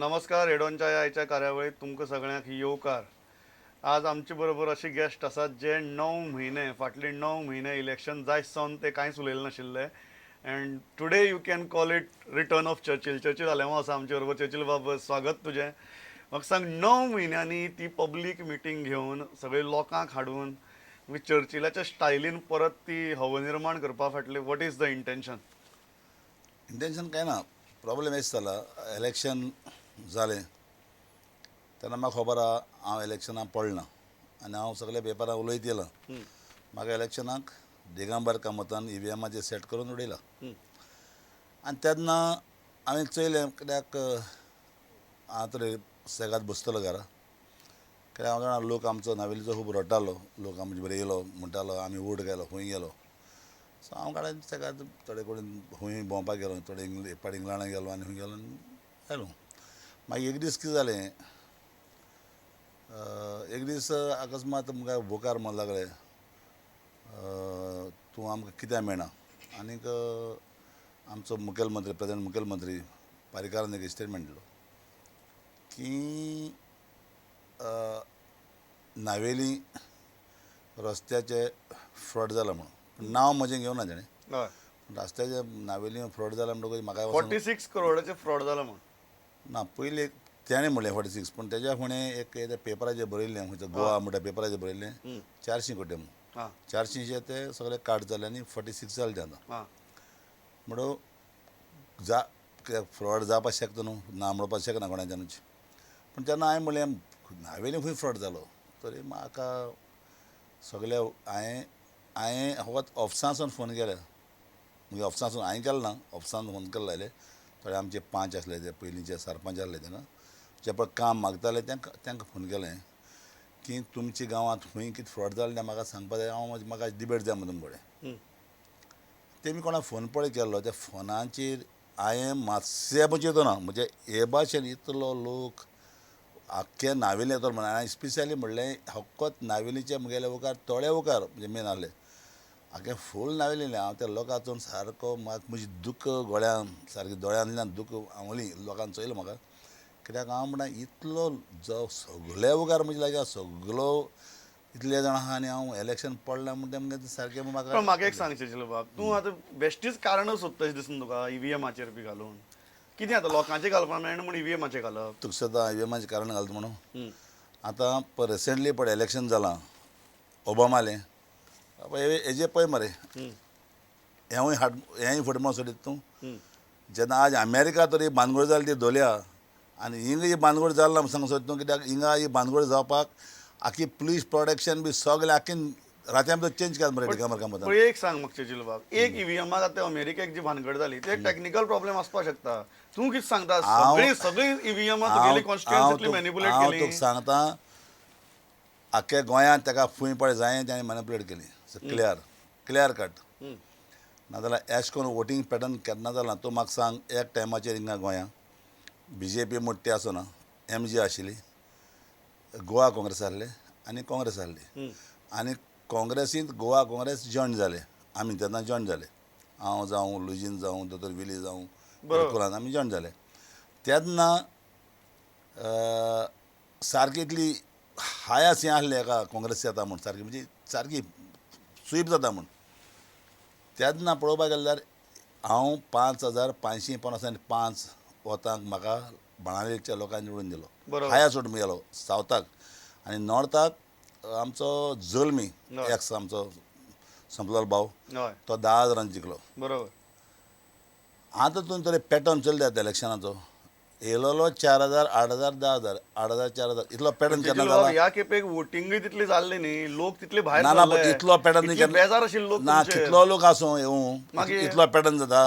नमस्कार. हेडोनच्या आयच्या कार्यावळीत तुमकां सगळ्यांक येवकार. आज आमचे बरोबर अशे गेस्ट आसात जे 9 म्हयने, फाटले 9 म्हयने इलेक्शन जायत सावन ते कांयच उलयले नाशिल्ले and today you can call it return of Churchill. Churchill Alemao आसा आमचे बरोबर. चर्चिल बाब, स्वागत तुजें. म्हाका सांग, 9 म्हयन्यांनी ती पब्लीक मिटींग घेवन सगळे लोकांक हाडून चर्चिलाच्या स्टायलीन परत ती हवा निर्माण करपा फाटले what is the intention? Intention काय ना, प्रॉब्लेम हेच जाला. इलेक्शन जालें तेन्ना म्हाका खबर आहा, हांव इलेक्शनाक पडना आनी हांव सगल्या पेपरां उलयत येयलां. म्हाका इलेक्शनाक दिगंबर कामतान ईव्हीएमाचेर सेट करून उडयला आनी तेन्ना हांवें चोयलें, कित्याक हांव तर सेगात बसतलो घरा? कित्याक हांव जाणा, लोक आमचो नावेलीचो खूब रडटालो. लोक आमचे बरें येयलो म्हणटालो, आमी वोट गेलो, खंय गेलो. सो हांव काडून सेगाद थोडे कडेन खंय भोंवपाक गेलो, थोडे एक फावट इंग्लंडाक गेलो आनी खंय गेलो आनी आयलो. मागीर एक दीस कितें जालें, एक दीस अकस्मात म्हाका बुकार म्हणूंक लागले, तूं आमकां कित्याक मेळना? आनीक आमचो मुखेलमंत्री, प्रेजेंट मुखेलमंत्री पारीकरान एक स्टेटमेंट दिलो की नावेली रस्त्याचे फ्रॉड जाला म्हणून. नांव म्हजें घेवना तेणें. रस्त्याचे नावेली फ्रॉड जाला म्हणटकूच म्हाका वचोन 46 करोडाचे फ्रॉड जाला म्हूण. ना, पयलीं तेणें म्हणलें 46, पूण तेज्या फुडें एक ते पेपराचेर बरयल्लें, खंयचो गोवा म्हणटा पेपराचेर बरयल्लें, 400 कोटी म्हणून. 400चे ते सगळे काट जाले आनी 46 जाले ते आतां. म्हणून जा, कित्याक फ्रॉड जावपाक शकता न्हू, ना म्हणपाक शकना कोणाच्यानूच. पूण तेन्ना हांवें म्हणलें, नावेली खंय फ्रॉड जालो? तरी म्हाका सगळे हांवें फकत ऑफिसांसून फोन केले. म्हणजे ऑफिसांसून हांवें केलो ना, ऑफिसान फोन केलो लायले. थोडे आमचे पांच आसले, ते पयलींचे सरपंच आसले तेन्ना, जे पळय काम मागताले, तांकां फोन केलें की तुमच्या गांवांत खंय कितें फ्रॉड जालें तें म्हाका सांगपा जाय, हांव म्हाका डिबेट जाय म्हूण तुमचे कडेन. तेमी कोणाक फोन पळय केल्लो, त्या फोनाचेर हांवें मातशें पळय ना, म्हणजे हे भाशेन इतलो लोक आख्खे नावेले येतलो म्हणून. हांवें स्पेशली म्हणलें, फकत नावेलीचे म्हगेले मुखार थोडे मुखार म्हणजे मेन आहले, आख्खे फूल नावेली. हांव त्या लोकांक सारको, म्हाका म्हजी दुख्ख गळ्यान सारकी, दोळ्यांतल्यान दुख्ख आंवली लोकांक चोयलो म्हाका. कित्याक हांव म्हणटा, इतलो जो सगळे मुखार म्हजे लागीं सगलो इतले जाण आहा आनी हांव इलेक्शन पडलां म्हणटा तेमगे सारकें म्हाका. पण म्हाका एक सांग चर्चिल बाब, तूं आतां बेश्टीच कारणां सोदता अशें दिसना तुका? ईव्हीएमाचेर बी घालून कितें आतां लोकांचें घालपाक मेळना म्हूण ईव्हीएमाचें घालप? तुका सदां ईव्हीएमाचें कारण घालता म्हणून. आतां रिसेंटली पळय इलेक्शन जालां ओबामालें, हेजे पळय मरे, हेंवूय हाड, हेंय फट म्हणून सोडीत तूं. जेन्ना आज अमेरिका तरी बानगोड जाली ती धोल्या आनी हिंगा ही बानगोड जाल ना सांग सोद तूं. कित्याक हिंगा ही बानगोड जावपाक आखी पुलीस प्रोटेक्शन बी सगळें आखी रातयां भितर चेंज केला मरे दिगंबर कामतान. पण एक सांग म्हाका चर्चिल बाब, एक ईव्हीएमाक आतां अमेरिकेक जी भानगड जाली ते टेक्निकल प्रॉब्लेम आसपाक शकता. तूं कितें सांगता, सगळी सगळी ईव्हीएमां तुगेली कॉन्स्टिट्युएन्सीतली मॅनिपुलेट हांव केली? तुका सांगता, आख्या गोंयांत ताका फूंय पळय जाय ताणें मॅनिपुलेट केली, क्लियर क्लियर कट. नाजाल्यार एश कोन वोटींग पॅटर्न केन्ना जाला? तूं म्हाका सांग, एक टायमाचेर हिंगा गोंयांत बीजेपी मोठी आसना, एमजी आशिल्ली, गोवा काँग्रेस आहले आनी काँग्रेस आहली आनी काँग्रेसींत गोवा काँग्रेस जॉयन जाले. आमी तेन्ना जॉयन जाले, हांव जावं, लुजीन जावं, दोतोर विली जावं, कुलान, आमी जॉयन जाले तेन्ना. सारकी इतली हायस हें आहलें एका काँग्रेस येता म्हूण, सारकी म्हणजे सारकी स्वीप जाता म्हूण. तेन्ना पळोवपाक गेल्यार हांव 5555 वोतांक म्हाका बाणावलेच्या लोकांनी निवडून दिलो. हायस्ट वोट गेलो सावथाक आनी नॉर्थाक आमचो जल्मी, एक्स आमचो संपलोल भाव, तो 10 हजारान जिखलो. आतां तूं तरी पॅटर्न चल्ले आतां इलेक्शनाचो येयलोलो 4000, 8000, 10,000, 8000, 4000, इतलो पॅटर्न केन्ना जाला? ह्या खेपेक वोटिंगूय तितली जाल्ली न्ही, लोक तितले भायर ना ना, सरले. इतलो पॅटर्न इतले बेजार आशिल्ले लोक ना. तुमचेर. कितलो लोक आसूं येवं. मागीर? इतलो पॅटर्न जाता,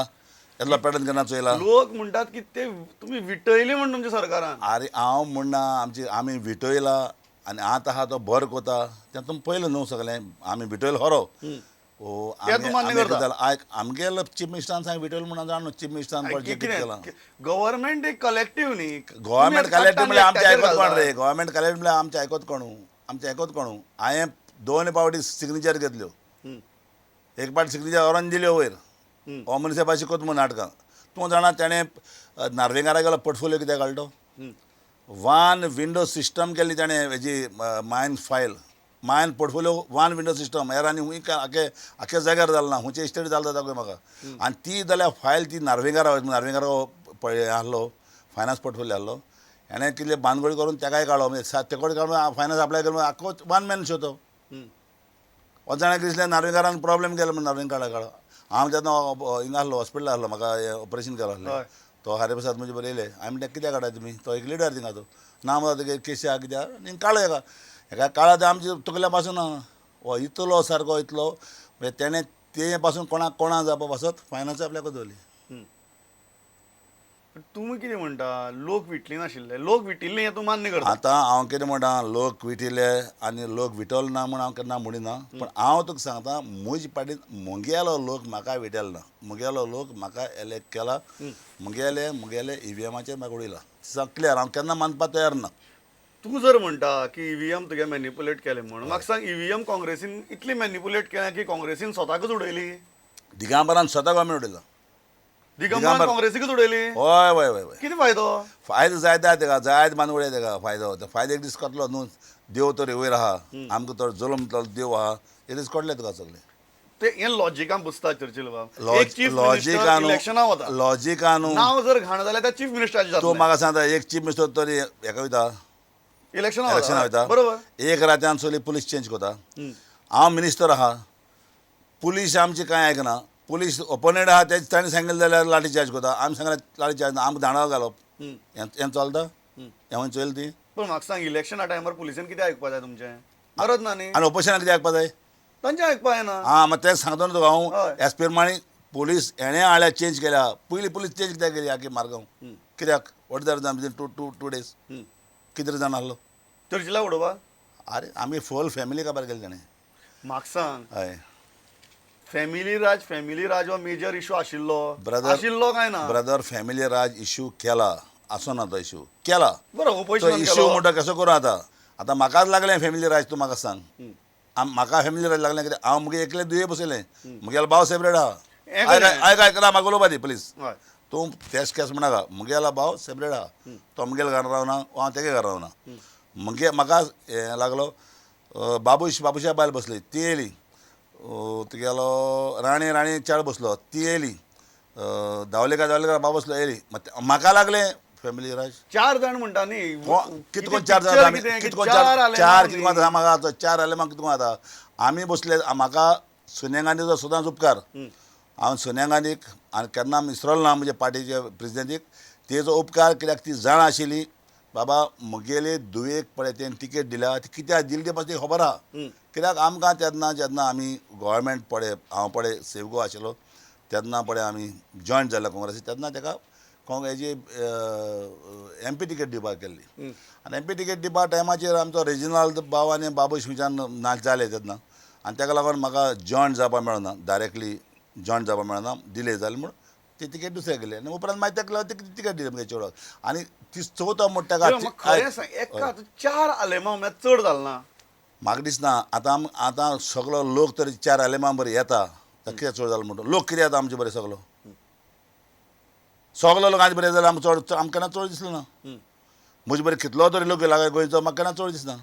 इतलो पॅटर्न केन्ना चोयला? लोक म्हणटात की ते तुमी विटयले म्हण तुमच्या सरकारान. अरे, हांव म्हणना आमची आमी विटयला आनी आतां आहा तो बरो कोता तें तुमी पळयलें न्हू सगळें. आमी विटयलो खरो ओ. तें तूं मान्य करता? आयक, आमगेलो चीफ मिनिस्टरान सांग विटयलो म्हणून जाण न्हू, चीफ मिनिस्टरान पळय कितें केलां. गव्हर्मेंट एक कलेक्टिव्ह न्ही? गव्हर्मेंट कलेक्टिव्ह म्हणल्यार आमचें आयकत कोण रे? गव्हर्मेंट कलेक्टिव्ह म्हणल्यार आमचें आयकत कोण? आमचें आयकत कोण? हांवें दोन पावटी सिग्नेचर घेतल्यो. एक पावट सिग्नेचर व्हरोन दिल्यो वयर, हो मनीस बाय शिकत म्हूण नाटकां. तूं जाणा, तेणें नार्वेकारा गेलो, पोर्टफोलियो कित्याक काडलो? वन विंडो सिस्टम केली ताणें हेजी mine file, mine portfolio one window system. हेर आनी खूंय आखे आख्या जाग्यार जालें ना, खुंयचे इस्टेट जालें दाखय म्हाका. आनी ती जाल्यार फायल ती नार्वेंकारा, नार्वेंकारा पळय आहलो फायनान्स पोर्टफोलियो आहलो, हेणें कितले बानगोडी करून तेकाय काडलो, म्हणजे तेकोड काडून फायनान्स अप्लाय करून आख्खो वन मॅन शो तो. जाणां दिसलें नार्वेंकारान प्रॉब्लेम केलो म्हण नार्वेंकारा काडलो. हांव तेन्ना हिंगा आहलो, हॉस्पिटल आहलो, म्हाका ऑपरेशन केलो आहलें. तो हरिप्रसाद म्हजे बरयले, हांवें म्हणलें कित्याक काडटा तुमी, तो एक लिडर थिंगा, तो ना म्हणटा तुगे केशी आहा कित्याक आनी काडलो हेका, हेका काडला तें आमच्या तकल्या पासून ना. हो इतलो सारको इतलो म्हणजे तेणें ते पासून कोणाक कोणा जावपा पासत फायनान्स आपल्याक दवरली. तुमी कितें म्हणटा, लोक विटली नाशिल्ले, लोक विटिल्ले हें तूं मान्य करता? आतां हांव कितें म्हणटा, लोक विटिल्ले आनी लोक विटलो ना म्हूण हांव केन्ना म्हणिना, पूण हांव तुका सांगता म्हजे पाटीन म्हगेलो लोक म्हाका विटलो ना, म्हगेलो लोक म्हाका एलेक्ट केला, म्हगेले म्हगेले ईव्हीएमाचेर म्हाका उडयला, क्लियर. हांव केन्ना मानपाक तयार ना. तूं जर म्हणटा की ईव्हीएम तुगे मॅनिपुलेट केलें म्हण, म्हाका सांग ईव्हीएम काँग्रेसीन इतली मॅनिपुलेट केल्या की काँग्रेसीन स्वताकच उडयली? दिगंबरान स्वता गव्हर्मेंट उडयला. दिगंबरान काँग्रेसीकच उडयली? हय हय हय हय. कितें फायदो? फायदो जायते आहा तेका, जायते बांदून उडय तेका फायदो. तो फायदो एक दीस कटलो न्हू, देव तर वयर आहा, आमकां तर जल्म दिलो देव आहा, एक दीस कटले तुका सगळें. ते हें लॉजिकान बसता चर्चिल बाब. एक चीफ मिनिस्टर इलेक्शना वता, लॉजिकान नांव जर घाण जाल्यार त्या चीफ मिनिस्टराचें तूं जातलें. म्हाका सांगता एक चीफ मिनिस्टर तरी हेका वयता, इलेक्शना इलेक्शना वयता, बरोबर, एक रात्यान सगळी पुलीस चेंज करता. हांव मिनिस्टर आहा, पुलीस आमची कांय आयकना, पुलीस ओपोनेंट आहा ते ताणें सांगिल्लें जाल्यार लाठी चार्ज करता, आमी सांगल्यार लाठी चार्ज ना, आमकां धांवडाव घालप, हें चलता, हें खंय चोयल ती. पूण म्हाका सांग इलेक्शना टायमार पुलिसेन कितें आयकपा जाय तुमचें? गरज ना न्ही. आनी ओपोजिशनाक कितें आयकपा जाय? तांचें आयकपा जायना. आं, मागीर तें सांगता न्हू तुका हांव, एज प्रमाणे पुलीस हेणें हाडल्या चेंज केल्या. पयलीं पुलीस चेंज कित्याक केली आख्खी मारगांव कित्याक? What is the within two days कितें रिजन आहलो चर्चिला उडोवपाक? आरे आमी फुल फॅमिली काबार केली ताणें. म्हाका सांग, हय, फॅमिली राज, फॅमिली राज हो मेजर इशू आशिल्लो, ब्रदर, आशिल्लो काय ना? ब्रदर, फॅमिली राज इशू केला, आसना तो इशू केला, बरो तो ओपोजिशन इशू म्हणटा कसो करूं आतां? आतां म्हाकाच लागलें फॅमिली राज, तूं म्हाका सांग, म्हाका फॅमिली राज लागलें कित्याक? हांव मुगे एकले दुये बसयलें, मुगेलो भाव सेपरेट आहा. आयक आयक आयकना, म्हाका उलोवपा दी प्लीज. तूं तेच केस म्हणनाका, मुगेलो भाव सेपरेट आहा, तो मुगेल्या घरान रावना, हांव तेगे घरा रावना. मुगे म्हाका हें लागलो, बाबूश, बाबूशा बायल बसली ती येयली, तुगेलो राणी, राणी चाळ बसलो ती येयली, दावलेकार, दावलेकार बाब बसलो येयली, म्हाका लागलें फॅमिली राज. चार जाण म्हणटा न्ही, कितको चार जाण, कितको चार, चार कितको आतां म्हाका चार आले, म्हाका कितको आतां आमी बसले. म्हाका सोनिया गांधीचो सदांच उपकार, हांव सोनिया गांधीक आनी केन्ना विसरलो ना म्हजे पार्टीचे प्रेजिडेंटीक तेजो उपकार, कित्याक ती जाणा आशिल्ली बाबा म्हगेले धुवेक पळय तेणें टिकेट दिल्या, ती कित्याक दिली ते पासून खबर आहा. कित्याक आमकां तेन्ना जेन्ना आमी गव्हर्मेंट पळय, हांव पळय सेव गोवा आशिल्लो तेन्ना पळय आमी जॉयन जाल्ले काँग्रेसी, तेन्ना तेका हेजी एम पी टिकेट दिवपाक केल्ली. आनी एम पी टिकेट दिवपा टायमाचेर आमचो रेजिनाल्ड बाव आनी बाबूश खंयच्यान ना जाले तेन्ना, आनी तेका लागून म्हाका जॉयन जावपाक मेळना, डायरेक्टली जॉयन जावपाक मेळना, डिले जालें म्हूण ती तिकेट दुसऱ्याक गेली. आनी उपरांत मागीर तेका लागून ती तिकेट दिली म्हगे चेडवाक. आनी ती चवथो म्हणटा तेका, खरें सांग, एका चार आलेमाव म्हळ्यार चड जालें ना? म्हाका दिसना आतां आतां सगलो लोक तरी चार आलेमां बरें येता, कित्याक चड जालो म्हणटा लोक कितें येता आमचे बरें, सगलो सगलो लोक आमचे बरें जाल्यार आमकां चड, आमकां केन्ना चड दिसलो ना. म्हजे बरें कितलो तरी लोक येयला गोंयचो, म्हाका केन्ना चड दिसना.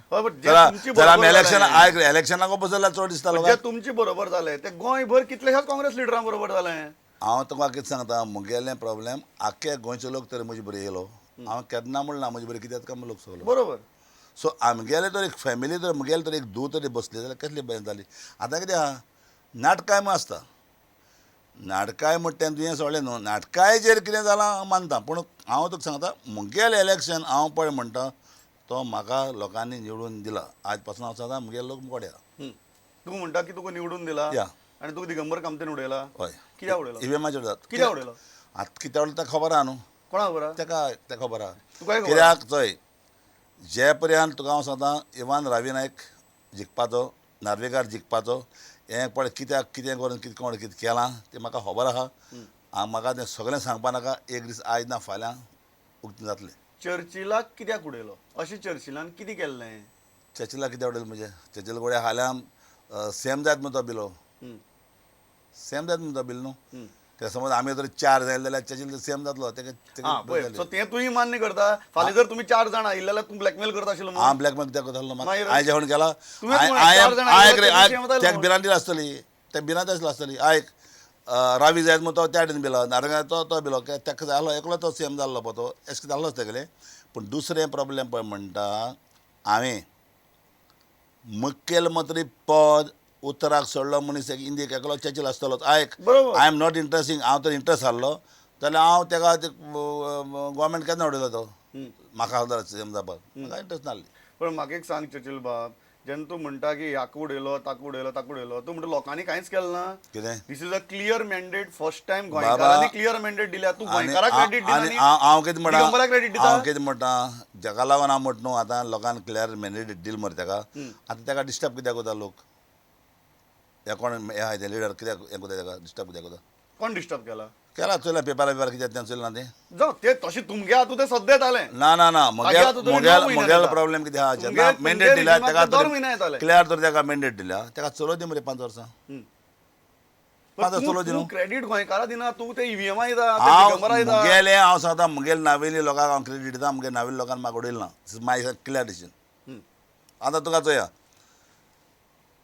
जाल्यार आमी इलेक्शन आयक, इलेक्शनाक बसल्यार चड दिसता लोकांक. तुमचे बरोबर जालें ते गोंयभर कितलेशाच काँग्रेस लिडरां बरोबर जालें. हांव तुका कितें सांगता, म्हगेलें प्रॉब्लेम आख्खे गोंयचे लोक तरी म्हजे बरें येयलो, हांव केन्ना म्हणना म्हजे बरें कित्याक काय लोक सगलो बरोबर. सो आमगेले तर एक फॅमिली तर म्हगेले तर एक धूव तरी बसली जाल्यार कसली बरें जाली. आतां कितें आहा, नाटकाय म्हूण आसता, नाटकाय म्हण तें तुवें सोडलें न्हू, नाटकायचेर कितें जालां हांव मानता, पूण हांव तुका सांगता म्हगेलें इलेक्शन हांव पळय म्हणटा तो म्हाका लोकांनी निवडून दिला, आज पासून हांव सांगता म्हगेले लोक मुकोड्या. तूं म्हणटा की तुका निवडून दिला आनी तुका दिगंबर कामतीन उडयला? हय. कित्याक उडयलो? ईव्हीएमाचेर जाता. कित्याक उडयलो? आतां कित्याक उडयलो तेका खबर आहा न्हू. कोणाक खबर आहा? तेका तेका खबर आहा. तुकाय खबर? कित्याक चोय, जे पर्यंत तुका हांव सांगता इवान रावी नायक जिखपाचो, नार्वेकार जिखपाचो, हें पळय कित्याक कितें करून कितें कोण कितें केलां तें म्हाका खबर आहा. म्हाका तें सगळें सांगपा नाका, एक दीस आयज ना फाल्यां उक्तें जातलें. चर्चिलाक कित्याक उडयलो? अशें चर्चिलान कितें केल्लें? चर्चिलाक कित्याक उडयलो म्हणजे चर्चिल गोड्या फाल्यां सेम जायत म्हण तो बिलो, सेम जायत म्हण तो बिल न्हू. ते समज आमी जर चार जाले जाल्यार चर्चील सीएम जातलो तेका. हा पळय, सो तें तूंय मान्य करता. फाल्यां जर तुमी चार जाण आयिल्ले जाल्यार तूं ब्लॅकमेल करता आशिल्लो म्हणून. हांव ब्लॅकमेल कित्याक करतालो? मागीर? हांवें जेवण केला. तुवेंच म्हणलें, चार जाण आयिल्ले जाल्यार CM जातलो तेका म्हणून. भिरांती आसतली, ते भिरांत आसतली. आयक, रावी जायत म्हूण तो त्या वटेन भिलो, नारंगा तो तो भिलो, तेका जालो एकलो तो सीएम जाल्लो पळय, तो एशें जाल्लोच तेगेलें. पूण दुसरें प्रॉब्लेम पळय म्हणटा, हांवें मुखेलमंत्री पद उत्तराक सोडलो मनीस एक इंदीक एकलो चर्चील आसतलोच. आयक, बरोबर. I am not interesting. हांव तर इंट्रस्ट आहलो जाल्यार हांव तेका गोवोरमेंट केन्ना उडयलो तो म्हाका जाल्यार सीएम जावपाक म्हाका इंट्रस्ट नासली. पण म्हाका एक सांग चर्चील बाब, जेन्ना तूं म्हणटा की हाका उडयलो, ताका उडयलो, ताका उडयलो, तूं म्हणटा लोकांनी कांयच केलें ना. कितें? This is a clear mandate. First time गोंयकारांनी क्लियर मॅन्डेट दिल्या. तूं आनी गोंयकाराक क्रेडीट दिना आनी आनी हांव कितें म्हणटा, दिगंबराक क्रेडीट दिता. हांव कितें म्हणटा, जाका लागून हांव म्हणटा न्हू, आतां लोकांक क्लियर मॅन्डेट दिल मरे तेका. आतां तेका डिस्टर्ब कित्याक करता लोक? हे कोण हे आहाय ते लिडर कित्याक हें करता, तेका डिस्टर्ब कित्याक करता? कोण डिस्टर्ब केला? केला चोयला पेपरा बिपार कित्याक तें चोयलां तें. जावं ते तशें तुमगे हातूंत तें सद्या येतालें. ना ना ना, तागे हातूंत तरी म्हगेल णव म्हयने म्हगेलो येता. प्रॉब्लेम कितें आहा, जेन्ना मॅन्डेट तुमगे दिल्या रिजीमाक तेका ते दर म्हयन्या येताले. क्लियर तर तेका मॅन्डेट दिल्या, तेका चलोव दी मरे 5 वर्सां. पण 5 वर्सां चलोव दी तूं न्हू. क्रेडीट गोंयकारा दिना, तूं ते ईव्हीएमा दिता, ते हांव दिगंबरा दिता. म्हगेलें हांव सांगता, म्हगेले नावेली लोकांक हांव क्रेडीट दिता, म्हगे नावेली लोकांक म्हाका उडयलें ना. This is my clear decision. आतां तुका चोया,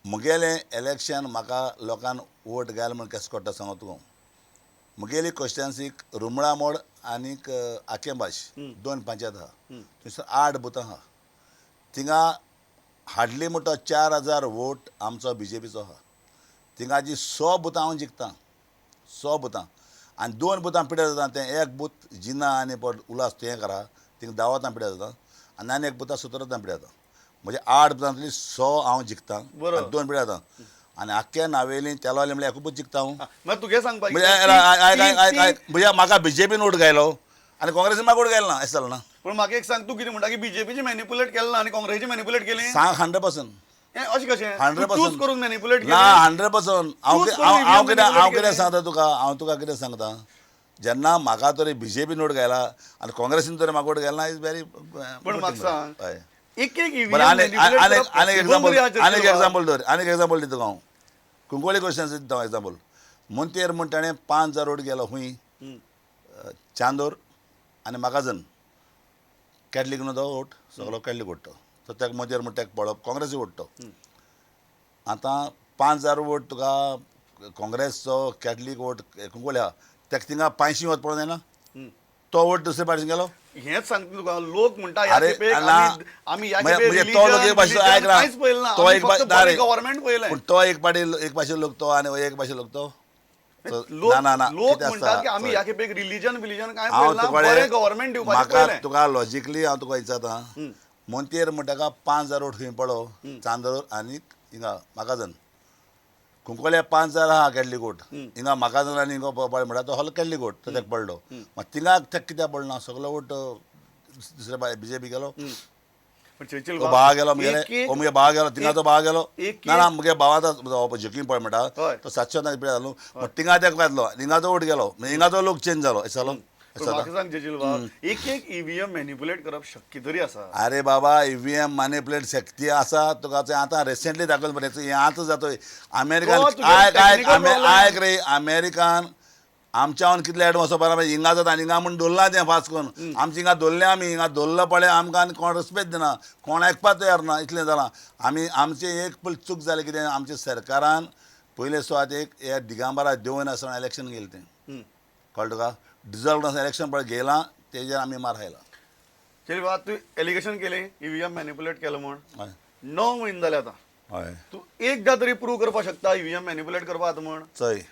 म्हगेलें इलेक्शन म्हाका लोकान वोट घाल म्हूण केसो कळटा सांगो तुका. म्हगेली कॉन्स्टिट्युएन्सीक रुमडामोड आनीक आकेंबाश 2 पंचायत आहा, थंयसर 8 बुथां आहा. थिंगा हाडली म्हणटा 4000 वोट आमचो बीजेपीचो आहा. थिंगा जी 100 बुथां हांव जिखता, 100 बुथां, आनी 2 बुथां पिड्यार जाता. तें एक बूथ जिना आनी पट उल्हास तुयें करा, थिंगा 10 वतां पिड्यार जाता, आनी आनी एक बुथां 17 वतां पिड्यार जाता. म्हणजे 8 बुथांतली 100 हांव जिखता, आनी 2 पिड्यार जाता. आनी आख्ख्या नावेली तेलवाली म्हणल्यार एकूच बूथ जिखता हांव. मागीर तुगे सांगपाक म्हणजे आयक आयक आयक आयक, म्हणजे म्हाका बीजेपीन वोट घायलो आनी काँग्रेसीन म्हाका वोट घायलो ना, अशें जालें ना. पूण म्हाका एक सांग, तूं कितें म्हणटा की बीजेपीची मॅनिपुलेट केलें ना आनी काँग्रेसीची मॅनिपुलेट केली? सांग 100%. हें अशें कशें? 100%. चूज करून मॅनिपुलेट ना, केली? 100%. हांव Choose करून हांव हांव EVM कितें हांव manipulate कितें केली? सांगता तुका, हांव तुका कितें सांगता, जेन्ना म्हाका तरी बीजेपीन वोट घायला आनी काँग्रेसीन तरी म्हाका वोट घायला ना, is very. पण म्हाका सांग, एक एक बरें, ईव्हीएम आनी मॅनिपुलेट आनी करप आनी पॉसिबल एग्जाम्पल तरी आहा आनी चर्चील बाब? एग्जाम्पल दवर, आनी एग्जाम्पल दिता तुका हांव. कुंकळी क्वेश्चन दिता हांव एग्जाम्पल. मोंतेर म्हण ताणें 5000 वोट गेलो खूंय, चांदोर आनी मागाजन. कॅथलीक न्हू तो वोट, सगलो कॅथलीक वोट तो. सो ताका मोंतेर म्हण ताका पळोवप, काँग्रेसी वोट तो. आतां 5000 वोट तुका काँग्रेसचो कॅथलीक वोट कुंकळ्ळी आहा, ताका थिंगा 500 वत पडोवंक जायना, तो वोट दुसरे पार्टीन गेलो. हेंच सांगता तुका, लोक म्हणटा ह्या अरे खेपेक ना, आमी ह्या म्हणजे खेपेक म्हणजे तो लोक एक भाशेन रिलीजन आयक ना, कांयच पळयलें ना, तो आमी एक फक्त ना रे. बरें गव्हर्मेंट पळयलें. पूण तो एक पाटी एक भाशेन लोक तो आनी एक भाशेन लोक तो. So, लोक ना ना ना, लोक कितें आसता, म्हणटात की आमी sorry. ह्या खेपेक रिलीजन बिलिजन कांय हांव पळयलें ना, तुका बरें गव्हर्मेंट दिवपाचें म्हाका पळयलें. तुका लॉजिकली हांव तुका विचारता, मोंतेर म्हणटा ताका 5000 वोट खंय पडलो, चांदोर आनी हिंगा मागाजन. कुंकळ्या 5000 आहा कॅथलीक वोट, हिंगा मागाजन आनी हिंगा पळय म्हणटा तो हॉल कॅथलीक वोट, तो ताका पडलो. मागीर थिंगा ताका कित्याक पडना, सगलो वोट दुसरे बीजेपी गेलो. पण चर्चील तो बाब, भावा गेलो मगेले, एक एक ओ मुगे भावा गेलो, थिंगा तो भावा गेलो. एक ना ना, मुगे भावा आतां झोकींग पळय म्हणटा हय. तो 700 वतां पिड्यार जालो, मागीर थिंगा ताका घातलो, हिंगा तो वोट गेलो, मागीर हिंगा तो लोक चेंज जालो, अशें जालो. पण म्हाका सांग चर्चील बाब, एक एक ईव्हीएम मॅनिपुलेट करप शक्य तरी आसा? अरे बाबा, ईव्हीएम मॅनिपुलेट शक्ती आसा तुका. आतां रिसेंटली दाखयलें मरे, हें आतां जाता अमेरिकन. तो तुगे आयक आयक technical problem. आयक रे, अमेरिकन आमच्यावन कितले एडवान्स वचपा, हिंगा जाता आनी हिंगा म्हूण धरलां तें फास्ट करून. आमचें हिंगा धरलें आमी, हिंगा धरलें पळय, आमकां आनी कोण रेस्पेद दिना, कोण आयकपाक तयार ना, इतलें जालां. आमी आमचें एक पयलीं चूक जालें कितें, आमच्या सरकारान पयले सुवातेक हे दिगंबरा देंवय नासतना इलेक्शन घेयलें तें, कळ्ळें तुका? डिजॉल्व नासतना इलेक्शन पळय घेयलां, तेजेर आमी मार खायला. चर्चील बाब, तूं एलिगेशन केलें ईव्हीएम मॅनिपुलेट केलें म्हूण, हय. 9 म्हयने जाले आतां, हय. तूं एकदां तरी प्रूव करपाक शकता ईव्हीएम मॅनिपुलेट करपाक आतां म्हूण? चोय.